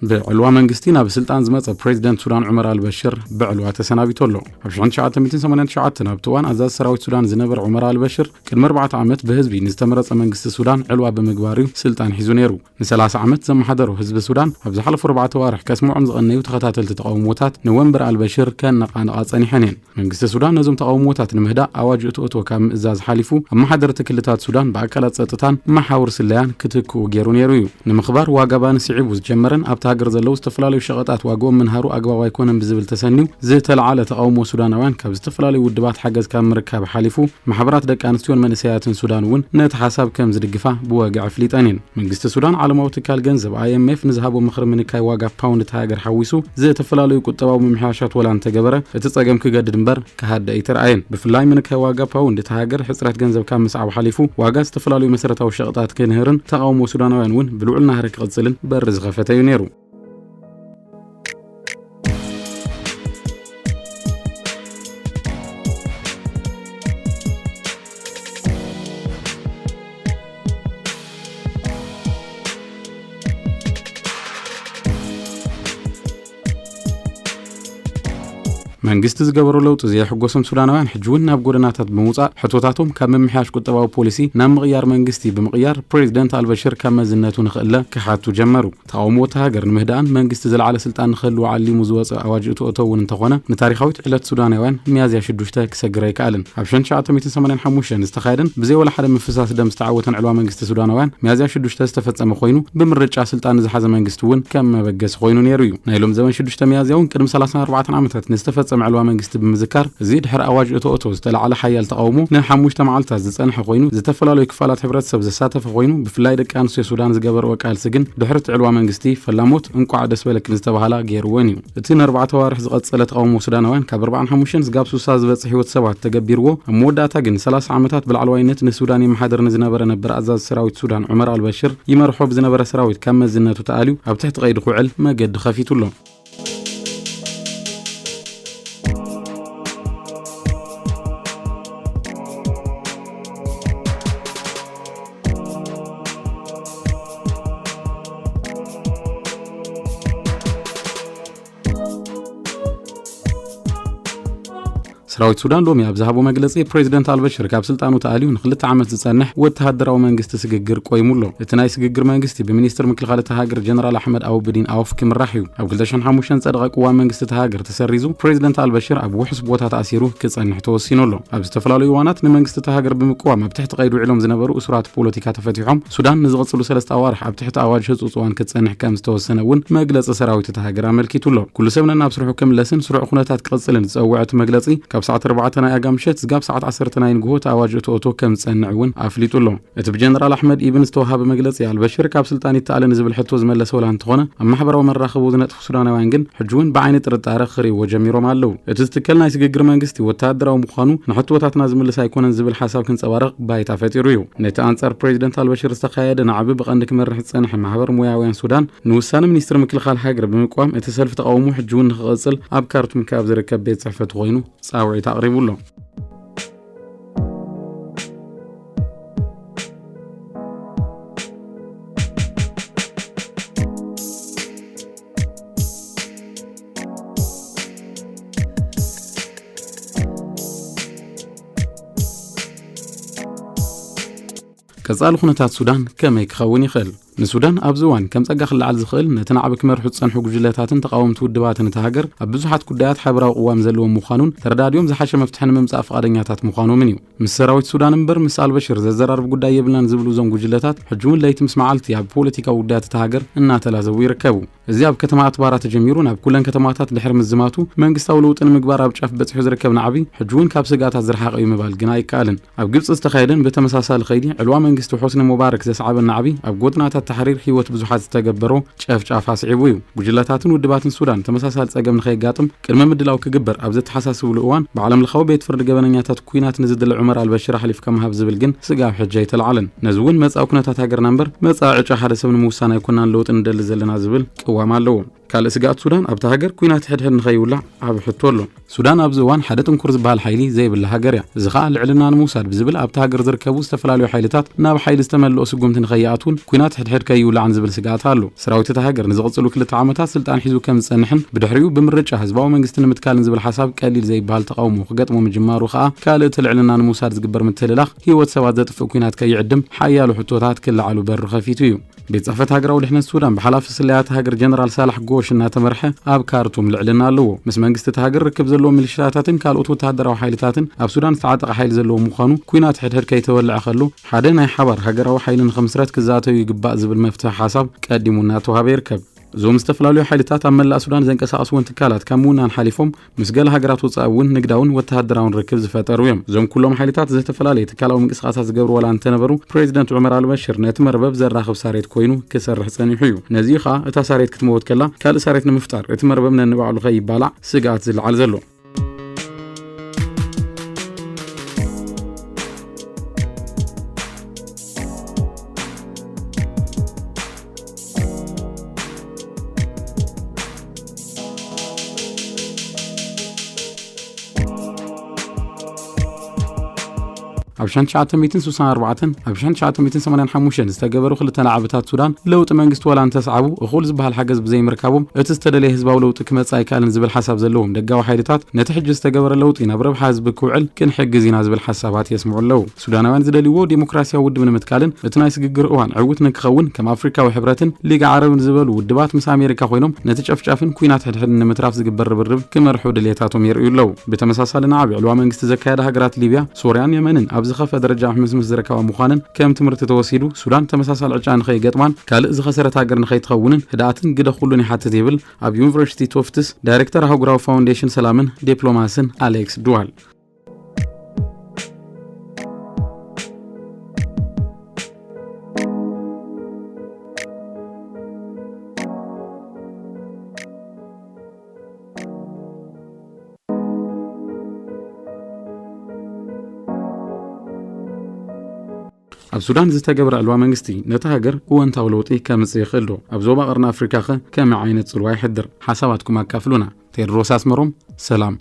ብዕልዋ መንግስቲ ናብ ስልጣን ዝመጸ ፕሬዚደንት ሱዳን ዑመር ኣልበሽር ብዕልዋ ተሰናቢቱ ኣሎ። ኣብ ሽሕን ትሽዓተ ሚእትን ሰማንያን ትሽዓተን ኣብቲ እዋን ኣዛዚ ሰራዊት ሱዳን ዝነበረ ዑመር ኣልበሽር ቅድሚ ኣርባዕተ ዓመት ብህዝቢ ንዝተመረጸ መንግስቲ ሱዳን ዕልዋ ብምግባር እዩ ስልጣን ሒዙ ነይሩ። ንሰላሳ ዓመት ዘመሓደሮ ህዝቢ ሱዳን ኣብ ዝሓለፉ ኣርባዕተ ዋርሕ ከስምዖም ዝቐነዩ ተኸታተልቲ ተቓውሞታት ንወንበር ኣልበሽር ከነቓንቓ ጸኒሐን እየን። መንግስቲ ሱዳን ነዞም ተቓውሞታት ንምህዳእ ኣዋጅ እቶ እቶ ካብ ምእዛዝ ሓሊፉ፣ ኣመሓደርቲ ክልታት ሱዳን ብኣካላት ጸጥታን መሓውር ስለያን ክትክኡ ገይሩ ነይሩ እዩ። ንምኽባር ዋጋ ባኒ ስዒቡ ዝጀመረን ኣብቲ ሃገር ዘለዉ ዝተፈላለዩ ሸቐጣት ዋግኦም ምንሃሩ ኣግባብ ኣይኮነን ብዝብል ተሰንዩ ዝተለዓለ ተቓውሞ ሱዳናውያን ካብ ዝተፈላለዩ ውድባት ሓገዝ ካብ ምርካብ ሓሊፉ፣ ማሕበራት ደቂ ኣንስትዮን መንእሰያትን ሱዳን እውን ነቲ ሓሳብ ከም ዝድግፋ ብወግዒ ኣፍሊጠን እየን። መንግስቲ ሱዳን ዓለማዊ ትካል ገንዘብ ኣይ ኤም ኤፍ ንዝሃቦ ምኽሪ ምንካይ ዋጋ ፓውንድ እታ ሃገር ሓዊሱ ዝተፈላለዩ ቁጠባዊ ምምሕያሻት ወላ እንተገበረ፣ እቲ ጸገም ክገድድ እምበር ክሃድእ ኣይተረኣየን። ብፍላይ ምንካይ ዋጋ ፓውንድ እታ ሃገር ሕጽረት ገንዘብ ካብ ምስዓብ ሓሊፉ ዋጋ ዝተፈላለዩ መሰረታዊ ሸቐጣት ክንህርን ተቓውሞ ሱዳናውያን እውን ብልዑል ናህሪ ክቕጽልን በሪ ዝኸፈተ እዩ ነይሩ። መንግስቲ ዝገበሮ ለውጢ ዘየሕጎሶም ሱዳናውያን ሕጂ እውን ናብ ጎደናታት ብምውጻእ ሕቶታቶም ካብ ምምሕያሽ ቁጠባዊ ፖሊሲ ናብ ምቕያር መንግስቲ ብምቕያር ፕሬዚደንት ኣልበሽር ካብ መዝነቱ ንኽእለ ክሓቱ ጀመሩ። ተቓውሞ እታ ሃገር ንምህዳእን መንግስቲ ዝለዓለ ስልጣን ንኽህልዎ ዓሊሙ ዝወፀ ኣዋጅ እቶ እቶ እውን እንተኾነ ንታሪኻዊት ዕለት ሱዳናውያን ሚያዝያ ሽዱሽተ ክሰግር ኣይከኣልን። ኣብ ሽሕን ትሽዓተ ሚእትን ሰማንያን ሓሙሽተን ዝተኻየደን ብዘይ ወላ ሓደ ምፍሳስ ደም ዝተዓወተን ዕልዋ መንግስቲ ሱዳናውያን ሚያዝያ ሽዱሽተ ዝተፈጸመ ኮይኑ ብምርጫ ስልጣን ንዝሓዘ መንግስቲ እውን ከም መበገሲ ኮይኑ ነይሩ እዩ። ናይ ሎም ዘበን ሽዱሽተ ሚያዝያ እውን ቅድሚ ሰላሳን ኣርባዕተን ዓመታት ንዝተፈጸመ ዕልዋ መንግስቲ ብምዝካር እዚ ድሕሪ ኣዋጅ እቶ እቶ ዝተለዓለ ሓያል ተቓውሞ ንሓሙሽተ መዓልታት ዝጸንሐ ኮይኑ ዝተፈላለዩ ክፋላት ሕብረተሰብ ዘሳተፈ ኮይኑ ብፍላይ ደቂ ኣንስትዮ ሱዳን ዝገበርኦ ቃልሲ ግን ድሕሪ እቲ ዕልዋ መንግስቲ ፈላሞት እንቋዕ ደስ በለክን ዝተባህላ ገይርወን እዩ። እቲ ንኣርባዕተ ዋርሕ ዝቐጸለ ተቓውሞ ሱዳናውያን ካብ ኣርባዓን ሓሙሽተን ስጋብ ሱሳ ዝበጽሕ ህይወት ሰባት ተገቢርዎ ኣብ መወዳእታ ግን ሰላሳ ዓመታት ብላዕለዋይነት ንሱዳን የመሓደር ንዝነበረ ነበር ኣዛዚ ሰራዊት ሱዳን ዑመር ኣልበሽር ይመርሖ ብዝነበረ ሰራዊት ካብ መዝነቱ ተኣልዩ ኣብ ትሕቲ ቀይዲ ክውዕል መገዲ ከፊቱ ኣሎ። ሰራዊት ሱዳን ሎሚ ኣብ ዝሃቦ መግለጺ ፕሬዚደንት ኣልበሽር ካብ ስልጣኑ ተኣልዩ ንክልተ ዓመት ዝጸንሕ ወተሃደራዊ መንግስቲ ስግግር ቆይሙ ኣሎ። እቲ ናይ ስግግር መንግስቲ ብሚኒስትር ምክልኻል እታ ሃገር ጀነራል ኣሕመድ ኣውብዲን ኣውፍ ክምራሕ እዩ። ኣብ ክልተ ሽሕን ሓሙሽተን ዝጸደቐ ቅዋም መንግስቲ እታ ሃገር ተሰሪዙ ፕሬዚደንት ኣልበሽር ኣብ ውሑስ ቦታ ተኣሲሩ ክጸንሕ ተወሲኑ ኣሎ። ኣብ ዝተፈላለዩ እዋናት ንመንግስቲ እታ ሃገር ብምቅዋም ኣብ ትሕቲ ቀይዲ ውዒሎም ዝነበሩ እሱራት ፖለቲካ ተፈቲሖም ሱዳን ንዝቕጽሉ ሰለስተ ኣዋርሕ ኣብ ትሕቲ ኣዋጅ ህጹጽ እዋን ክትጸንሕ ከም ዝተወሰነ እውን መግለጺ ሰራዊት እታ ሃገር ኣመልኪቱ ኣሎ። ኩሉ ሰብ ነናብ ስርሑ ክምለስን ስሩዕ ኩነታት ክቕጽልን ዝጸውዐ እቲ መግለጺ ካብ ሰዓት ኣርባዕተ ናይ ኣጋ ምሸት ስጋብ ሰዓት ዓሰርተ ናይ ንግሆ እቲ ኣዋጅ እቶ እቶ ከም ዝጸንዕ እውን ኣፍሊጡ ኣሎ። እቲ ብጀነራል ኣሕመድ ኢብን ዝተወሃበ መግለጺ ኣልበሽር ካብ ስልጣን ይተኣለ ንዝብል ሕቶ ዝመለሰ ወላ እንተኾነ ኣብ ማሕበራዊ መራኸቡ ዝነጥፉ ሱዳናውያን ግን ሕጂ እውን ብዓይኒ ጥርጣረ ክርእይዎ ጀሚሮም ኣለዉ። እቲ ዝትከል ናይ ስግግር መንግስቲ ወተሃደራዊ ምዃኑ ንሕቶታትና ዝምልስ ኣይኮነን ዝብል ሓሳብ ክንጸባረቕ ባይታ ፈጢሩ እዩ። ነቲ ኣንጻር ፕሬዚደንት ኣልበሽር ዝተኻየደ ናዕቢ ብቐንዲ ክመርሕ ዝጸንሐ ማሕበር ሙያውያን ሱዳን ንውሳነ ሚኒስትሪ ምክልኻል ሃገር ብምቅዋም እቲ ሰልፊ ተቓውሞ ሕጂ እውን ንክቕጽል ኣብ ካርቱም ካብ ዝርከብ ቤት ጽሕፈቱ ኮይኑ ጻውዒት ኣቕሪቡ ኣሎ። ቀጻሊ ኩነታት ሱዳን ከመይ ክኸውን ይኽእል? ንሱዳን ኣብዚ እዋን ከም ጸጋ ክለዓል ዝኽእል ነቲ ናዕቢ ክመርሑ ዝጸንሑ ጉጅለታትን ተቓወምቲ ውድባትን እታ ሃገር ኣብ ብዙሓት ጉዳያት ሓበራዊ ቅዋም ዘለዎም ምዃኑን ተረዳዲኦም ዝሓሸ መፍትሒ ንምምጻእ ፍቓደኛታት ምዃኖምን እዩ። ምስ ሰራዊት ሱዳን እምበር ምስ ኣልበሽር ዘዘራርብ ጉዳይ የብልናን ዝብሉ እዞም ጉጅለታት ሕጂ እውን ለይቲ ምስ መዓልቲ ኣብ ፖለቲካዊ ጉዳያት እታ ሃገር እናተላዘቡ ይርከቡ። እዚ ኣብ ከተማ ኣትባራ ተጀሚሩ ናብ ኩለን ከተማታት ድሕሪ ምዝማቱ መንግስታዊ ለውጢ ንምግባር ኣብ ጫፍ በጺሑ ዝርከብ ናዕቢ ሕጂ እውን ካብ ስግኣታት ዝረሓቐ እዩ ምባል ግና ኣይከኣልን። ኣብ ግብጺ ዝተኻየደን ብተመሳሳሊ ከይዲ ዕልዋ መንግስቲ ሖስኒ ሙባረክ ዘስዓበ ናዕቢ ኣብ ጎድናታት ታሕሪር ህይወት ብዙሓት ዝተገበሮ ጨፍጫፍ ኣስዒቡ እዩ። ጉጅለታትን ውድባትን ሱዳን ተመሳሳሊ ጸገም ንኸየጋጥም ቅድመ ምድላው ክግበር ኣብ ዘተሓሳስብሉ እዋን ብዓለም ለኻዊ ቤት ፍርዲ ገበነኛታት ኩናት ንዝድለ ዑመር ኣልበሽር ኣሕሊፍካ ምሃብ ዝብል ግን ስጋብ ሕጂ ኣይተላዕለን። ነዚ እውን መጻኢ ኩነታት ሃገርና እምበር መጻኢ ዕጫ ሓደ ሰብ ንምውሳን ኣይኮናን ለውጢ ንደሊ ዘለና ዝብል ቅዋም ኣለዎ። ካልእ ስግኣት ሱዳን ኣብታ ሃገር ኲናት ሕድሕድ ንኸይውላዕ ዓቢ ሕቶ ኣሎ። ሱዳን ኣብዚ እዋን ሓደ ጥንኩር ዝበሃል ሓይሊ ዘይብላ ሃገር እያ። እዚ ኸኣ ልዕልና ንምውሳድ ብዝብል ኣብታ ሃገር ዝርከቡ ዝተፈላለዩ ሓይልታት ናብ ሓይሊ ዝተመልኦ ስጉምቲ ንኸይኣትዉን ኲናት ሕድሕድ ከይውላዕን ዝብል ስግኣት ኣሎ። ሰራዊት እታ ሃገር ንዝቕጽሉ ክልተ ዓመታት ስልጣን ሒዙ ከም ዝጸንሕን ብድሕሪኡ ብምርጫ ህዝባዊ መንግስቲ ንምትካልን ዝብል ሓሳብ ቀሊል ዘይበሃል ተቓውሞ ክገጥሞ ምጅማሩ ኸኣ ካልእ እቲ ልዕልና ንምውሳድ ዝግበር ምትልላኽ ህይወት ሰባት ዘጥፍእ ኲናት ከይዕድም ሓያሎ ሕቶታት ክለዓሉ በሩ ከፊቱ እዩ። ቤት ጽሕፈት ሃገራዊ ድሕነት ሱዳን ብሓላፊ ስለያት ሃገር ጀነራል ሳላሕ ጎሽ እናተመርሐ ኣብ ካርቱም ልዕልና ኣለዎ። ምስ መንግስቲ እቲ ሃገር ርክብ ዘለዎ ሚሊሻታትን ካልኦት ወተሃደራዊ ሓይልታትን ኣብ ሱዳን ዝተዓጠቐ ሓይሊ ዘለዎ ምዃኑ፣ ኲናት ሕድሕድ ከይተወልዐ ከሎ ሓደ ናይ ሓባር ሃገራዊ ሓይሊ ንኽምስረት ክዛተዩ ይግባእ ዝብል መፍትሒ ሓሳብ ቀዲሙ እናተዋሃበ ይርከብ። እዞም ዝተፈላለዩ ሓይልታት ኣብ መላእ ሱዳን ዘንቀሳቐስወን ትካላት ካብ ምውናን ሓሊፎም ምስ ገለ ሃገራት ወጻኢ እውን ንግዳውን ወተሃደራውን ርክብ ዝፈጠሩ እዮም። እዞም ኩሎም ሓይልታት ዝተፈላለየ ትካላዊ ምንቅስቓሳት ዝገብሩ ዋላ እንተነበሩ፣ ፕሬዚደንት ዑመር ኣልበሽር ነቲ መርበብ ዘራኽብ ሳሬት ኮይኑ ክሰርሕ ጸኒሑ እዩ። ነዚኡ ኸኣ እታ ሳሬት ክትመውት ከላ ካልእ ሳሬት ንምፍጣር እቲ መርበብ ነንባዕሉ ከይባላዕ ስግኣት ዝለዓል ዘሎ። ኣብ ሽሕን ትሽዓተ ሚእትን ስሳን ኣርባዕተን ኣብ ሽሕን ትሽዓተ ሚእትን ሰማንያን ሓሙሽተን ዝተገበሩ ክልተ ናዕብታት ሱዳን ለውጢ መንግስቲ ዋላ እንተስዓቡ እኹል ዝበሃል ሓገዝ ብዘይምርካቦም እቲ ዝተደለየ ህዝባዊ ለውጢ ክመጽእ ኣይከኣልን ዝብል ሓሳብ ዘለዎም ደጋዊ ሓይልታት ነቲ ሕጂ ዝተገበረ ለውጢ ናብ ረብሓ ህዝቢ ክውዕል ክንሕግዝ ኢና ዝብል ሓሳባት የስምዑ ኣለዉ። ሱዳናውያን ዝደልይዎ ዴሞክራሲያዊ ውድብ ንምትካልን እቲ ናይ ስግግር እዋን ዕውት ንክኸውን ከም ኣፍሪካዊ ሕብረትን ሊግ ዓረብን ዝበሉ ውድባት ምስ ኣሜሪካ ኮይኖም ነቲ ጨፍጫፍን ኲናት ሕድሕድን ንምትራፍ ዝግበር ርብርብ ክመርሑ ድልየታቶም የርእዩ ኣለዉ። ብተመሳሳሊ ናዕቢ ዕልዋ መንግስቲ ዘካየዳ ሃገራት ሊብያ፣ ሶርያን የመንን ኣብ ዝኸፍአ ደረጃ ሕምስምስ ዝርከባ ምዃነን ከም ትምህርቲ ተወሲዱ፣ ሱዳን ተመሳሳሊ ዕጫ ንኸይገጥማን ካልእ ዝኸሰረት ሃገር ንኸይትኸውንን ህድኣትን ግደ ኩሉን ይሓትት ይብል ኣብ ዩኒቨርሲቲ ቶፍትስ ዳይሬክተር ኣህጉራዊ ፋውንዴሽን ሰላምን ዲፕሎማስን ኣሌክስ ዱዋል። ኣብ ሱዳን ዝተገብረ ዕልዋ መንግስቲ ነታ ሃገር እወንታዊ ለውጢ ከምጽእ ይኽእል ዶ? ኣብ ዞባ ቀርኒ ኣፍሪካ ኸ ከመይ ዓይነት ጽልዋ ይሕድር? ሓሳባትኩም ኣካፍሉና። ቴድሮስ ኣስመሮም፣ ሰላም።